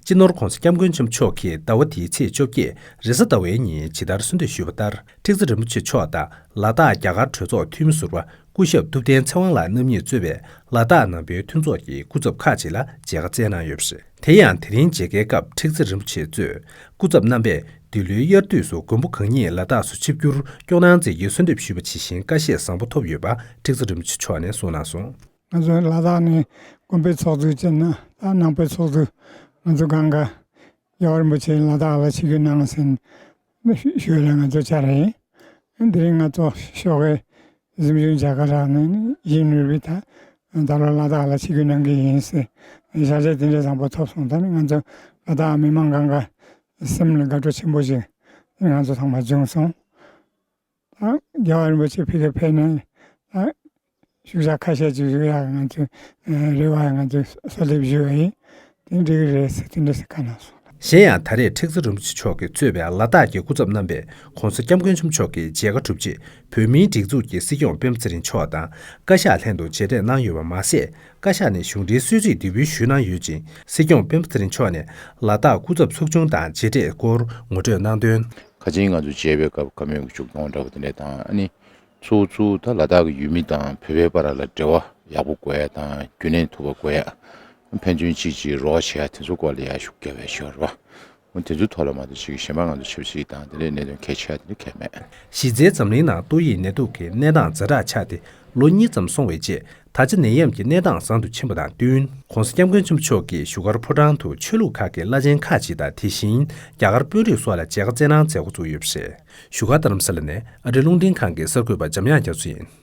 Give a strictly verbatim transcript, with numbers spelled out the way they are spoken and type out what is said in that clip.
སྤྱི་ནོར་༧གོང་ས་༧སྐྱབས་མགོན་ཆེན་པོ་མཆོག་གིས་ཟླ་བ་འདིའི་ཚེས་བཅོ་བརྒྱད་རེས་གཟའ་ཟླ་བའི་ཉིན་ཇི་ལྟར་གསོལ་འདེབས་ཞུས་པ་ལྟར། ཁྲི་ཟུར་རིན་པོ་ཆེ་མཆོག་དང་ལ་དྭགས་རྒྱ་གར་གྲོས་ཚོགས་འཐུས་མི་ཟུར་པ་སྐུ་ཞབས་ཐུབ་བསྟན་ཚེ་དབང་ལགས་རྣམ་གཉིས་གཙོས་པའི་ལ་དྭགས་ནང་པའི་མཐུན་ཚོགས་ཀྱི་སྐུ་ཚབ་ཁག་ཅིག་ལ་མཇལ་ཁ་བསྩལ་གནང་ཡོད་པ་རེད། དེ་ཡང་དེ་རིང་མཇལ་ཁའི་སྐབས་ཁྲི་ཟུར་རིན་པོ་ཆེ་གཙོས་སྐུ་ཚབ་རྣམ་པས་འདི་ལོའི་དབྱར་དུས་སུ་མགོན་པོ་གང་ཉིད་ལ་དྭགས་སུ་ཆིབས་བསྒྱུར་སྐྱོང་གནང་མཛད་རྒྱུའི་གསོལ་འདེབས་ཞུས་པ་ཇི་བཞིན་བཀའ་བཞེས་བཟང་པོ་ཐོབ་ཡོད་པ་ཁྲི་ཟུར་རིན་པོ་ཆེ་མཆོག་ནས་གསུངས་གནང་སོང་། ང་ཚོ་ལ་དྭགས་ནས་དགོན་པའི་ཚོགས་གཙོ་བྱས་ན་ད་ནང་པའི་ཚོགས་གཙོ་ང་ཚོ་སྒང་ག་རྒྱལ་བ་རིན་པོ་ཆེ་ལ་དྭགས་ལ་ཆིབས་བསྒྱུར་གནང་ཟིན་ཞུ་ལ་ང་ཚོ་བཅར་རེད། དེ་རིང་ང་ཚོ་ཤོག་གི་གཟིམ་ཆུང་མཇལ་ཁ་རག་ནས་ཡིན་རུས་པའི་ད་ད་ལོ་ལ་དྭགས་ལ་ཆིབས་བསྒྱུར་གནང་གི་ཡིན་ཟེར་ཞལ་བྱ་དེ་འདྲ་བཟང་པོ་ཐོབ་སོང་། ད་ནི་ང་ཚོ་ལ་དྭགས་མི་མང་སྒང་ག་སེམས་ལ་དགའ་སྤྲོ་ཆེན་པོ་ཞིག་ང་ཚོ་ཚང་མ་བྱུང་སོང་། ད་རྒྱལ་བ་རིན་པོ་ཆེ་ཕ་གིར་ཕེབས་ནས་ད་ཤུགས་རྒྱག་ཁ་ཤས་ཅིག་བཞུགས་ཡག་ང་ཚོས་རེ་བ་ང་ཚོས་གསོལ་འདེབས་ཞུ་བ་ཡིན། དེ་འགྲིག་གི་རེད་ཟེར་དེ་འདྲ་ཟེར་ཁ་གནང་སོང་། གཞན་ཡང་ད་རེས་ཁྲི་ཟུར་རིན་པོ་ཆེ་མཆོག་གིས་གཙོས་པའི་ལ་དྭགས་ཀྱི་སྐུ་ཚབ་རྣམ་པས་༧གོང་ས་༧སྐྱབས་མགོན་ཆེན་པོ་མཆོག་གི་མཇལ་ཁ་གྲུབ་རྗེས་བོད་མིའི་སྒྲིག་འཛུགས་ཀྱི་སྲིད་སྐྱོང་སྤེན་པ་ཚེ་རིང་མཆོག་དང་བཀའ་ཤག་ལྷན་དུ་མཇལ་འཕྲད་གནང་ཡོད་པ་མ་ཟད། བཀའ་ཤག་ནས་གཞུང་འབྲེལ་གསོལ་ཚིགས་འདེགས་འབུལ་ཞུས་གནང་ཡོད་ཅིང་། སྲིད་སྐྱོང་སྤེན་པ་ཚེ་རིང་མཆོག་ནས་ལ་དྭགས་སྐུ་ཚབ་ཚོགས་ཆུང་དང་མཇལ་འཕྲད་སྐོར་ངོ་སྤྲོད་གནང་དོན། ཁ་ཆེམས་ང་ཚོ་མཇལ་བའི་སྐབས་བཀའ་མོལ་གྱི་མཇུག་སྐྱོང་འདྲ་པོ་དེ་འདྲ་དང་། ཨ་ནི་ཚུར་ཚུར་ད་ལ་དྭགས་ཀྱི་ཡུལ་མི་དང་བོད་པའི་བར་ལ་འབྲེལ་བ་ཡག་པོ་དགོས་ཡ་དང་རྒྱུན་གནས་ཐུབ་པ་དགོས་ཡ། ཕན་ཚུན་གཅིག་གཅིག་རོགས་བྱེད་ཡ་དེ་ཚོ་སྐོར་ལ་ཡ་ཤུགས་རྒྱབ་པའི་ཞོར་བ། འོ་དེ་ཚོའི་ཐོག་ལ་མ་གཏོགས་ཅིག་གཞན་པ་ང་ཚོ་ཆབ་སྲིད་དང་དེ་འདྲའི་གནད་དོན་གལ་ཆེ་བ་དེ་འདྲ་གལ་མེད། གཞི་རྩའི་འཛམ་གླིང་ནང་ཏོག་དབྱིབས་ནད་དུག་གི་གནས་སྟངས་ཛ་དྲག་ཆགས་ཏེ་ལོ་གཉིས་ཙམ་སོང་བའི་རྗེས། ད་ཆ་ནད་ཡམས་ཀྱི་གནས་སྟངས་བཟང་དུ་ཕྱིན་པ་དང་བསྟུན། ༸གོང་ས་༸སྐྱབས་མགོན་ཆེན་པོ་མཆོག་གིས་བཞུགས་སྒར་ཕོ་བྲང་དུ་ཆོས་ལུགས་ཁག་གི་བླ་ཆེན་ཁག་ཅིག་དང་དེ་བཞིན་རྒྱ་གར་དཔོན་རིགས་སོགས་ལ་མཇལ་ཁ་བསྩལ་གནང་མཛད་འགོ་བཙུགས་ཡོད་པ་རེད། བཞུགས་སྒར་རྡ་རམ་ས་ལ་ནས་ཨ་རི་རླུང་འཕྲིན་ཁང་གི་གསར་འགོད་པ་འཇམ་དབྱངས་རྒྱ་མཚོ་ཡིན།